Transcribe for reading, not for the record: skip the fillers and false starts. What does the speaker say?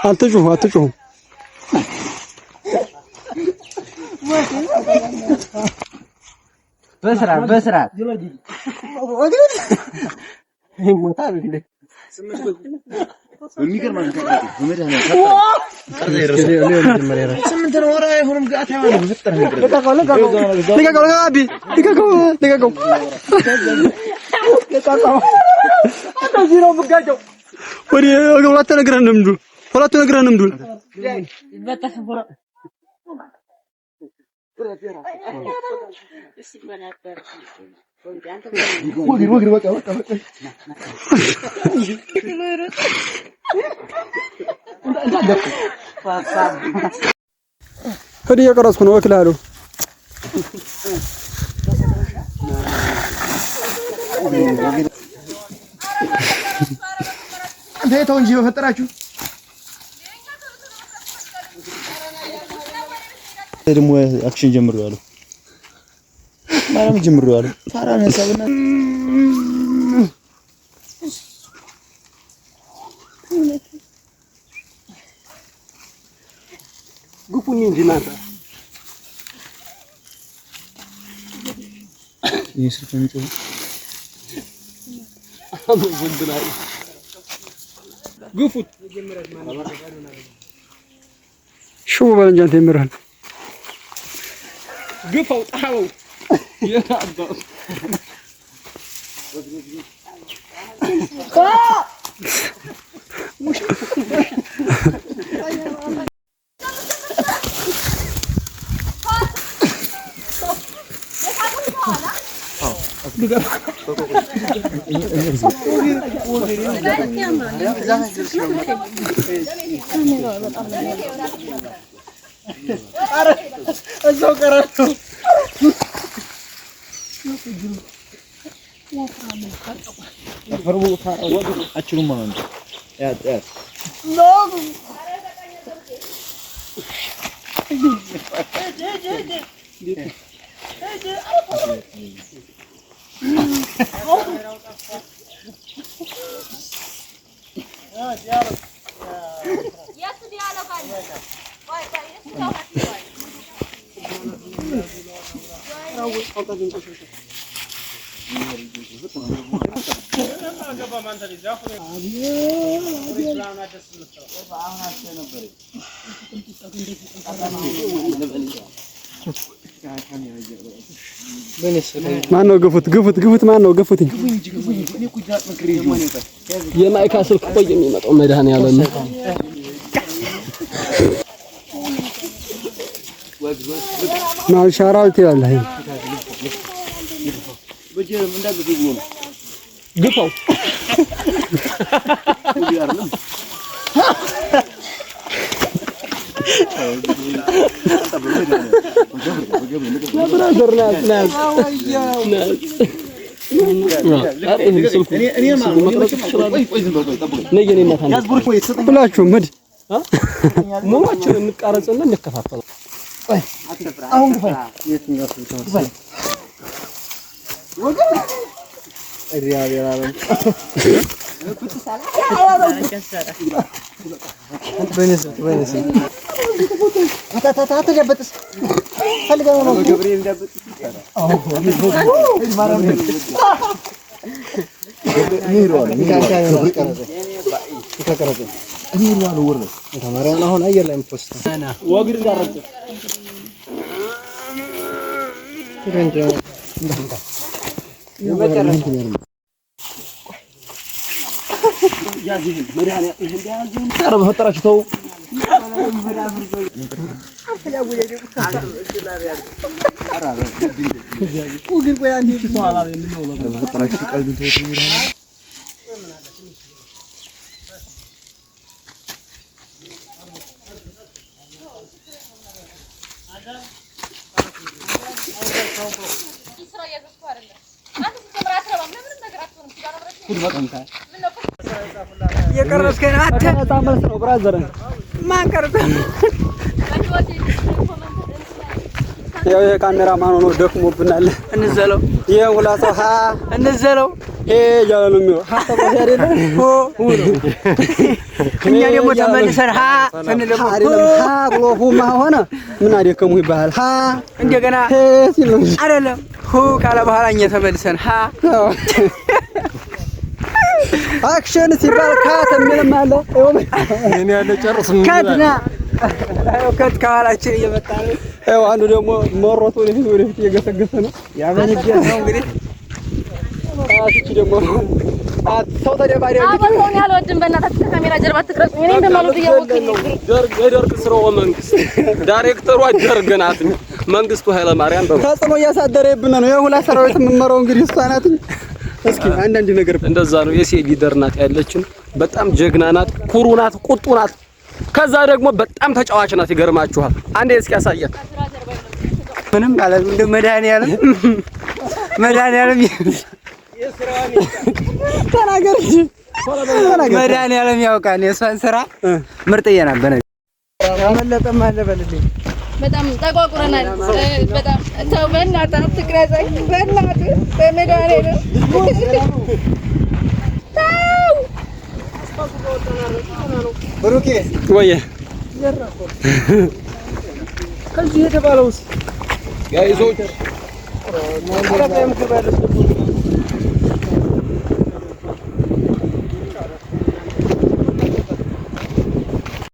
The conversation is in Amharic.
አትጩሁ አትጩሁ። በስርዓት በስርዓት ይሞታል እንዴ? ልቀቀው አቢ ልቀቀው ልቀቀው። ወዲህ ሁለቱ ነግረህንም እንዱ ሁለቱ ነግረህንም እንዱ ሂድ እየቀረጽኩ ነው። እወክልሃለሁ። አንተ ተው እንጂ በፈጠራችሁ። ደግሞ action ጀምሬዋለሁ። ማርያም ጀምሬዋለሁ። ፋራ ነሳብና ግፉኝ እንጂ እናንተ ይህ ስልክ ነው የሚጮኸው። ግፉት። ሽው በል እንጂ አንተ የምርህን ግፋው፣ ጣኸው። እዛው ቀራለሁ። አችሉም ማለት ነው። ያት ያት ማን ነው? ግፉት ግፉት ግፉት። ማን ነው? ግፉትኝ። የማይካ ስልክ ቆይ የሚመጣው መድኃኒዓለም ማልሻራው ትላለህ። ግፋው brother ናት ናት። ሁላችሁም ሂድ ሙሏችን እንቃረጽና እንከፋፈል። አሁን አየር ላይ ኧረ በፈጠራችሁ ተው። እየቀረጽከኝ አንተ መልስ ነው brother። ማን ቀርጸ? ያው የካሜራ ማን ሆኖ ደክሞብናል። እንዘለው ይሄ ሁላ ሰው ሀ እንዘለው ሄ እያለ ነው የሚለው። ሀ ተብሎ ሄ አይደለ ሆ ሁ ነው። እኛ ደግሞ ተመልሰን ሀ ስንል ደግሞ አይደለም ሀ ብሎ ሁማ ሆነ ምን አደከሙ ይባላል። ሀ እንደገና ሄ ሲል ነው አይደለም ሁ ካለ በኋላ እኛ ተመልሰን ሀ action ሲባል cut የሚልም አለ። እኔ ያለ ጨርስ cut ና cut ከኋላችን እየመጣ ነው። ይኸው አንዱ ደግሞ መሮት ወደፊት ወደፊት እየገሰገሰ ነው። ያበንጀ ነው እንግዲህ እቺ ደግሞ ሰው ተደባዳቢ አቦታውን ያልወድም። በእናታችሁ ከካሜራ ጀርባ አትቅረጹኝ። እኔ እንደማልወድ እያወቅኝ የደርግ ስርወ መንግስት ዳይሬክተሯ ደርግ ናት። መንግስቱ ኃይለማርያም በ ተጽዕኖ እያሳደረብን ነው። የሁላ ሰራዊት የምመራው እንግዲህ እሷ ናት። እስኪ አንዳንድ ነገር እንደዛ ነው። የሴት leader ናት ያለችን። በጣም ጀግና ናት፣ ኩሩ ናት፣ ቁጡ ናት። ከዛ ደግሞ በጣም ተጫዋች ናት። ይገርማችኋል። አንዴ እስኪ ያሳያት። ምንም ማለት እንደ መድኃኒዓለም መድኃኒዓለም ተናገር እንጂ ተናገር። መድኃኒዓለም ያውቃል የእሷን ስራ። ምርጥዬ ናት። በነገር ያመለጠም አለ በልልኝ። በጣም ጠቋቁረናል። በጣም ተው፣ በእናትህ አትቅረጸኝ። በእናትህ በመድኃኒዓለም ተው። ብሩኬ ወይ ከዚህ የተባለውስ ጋይዞች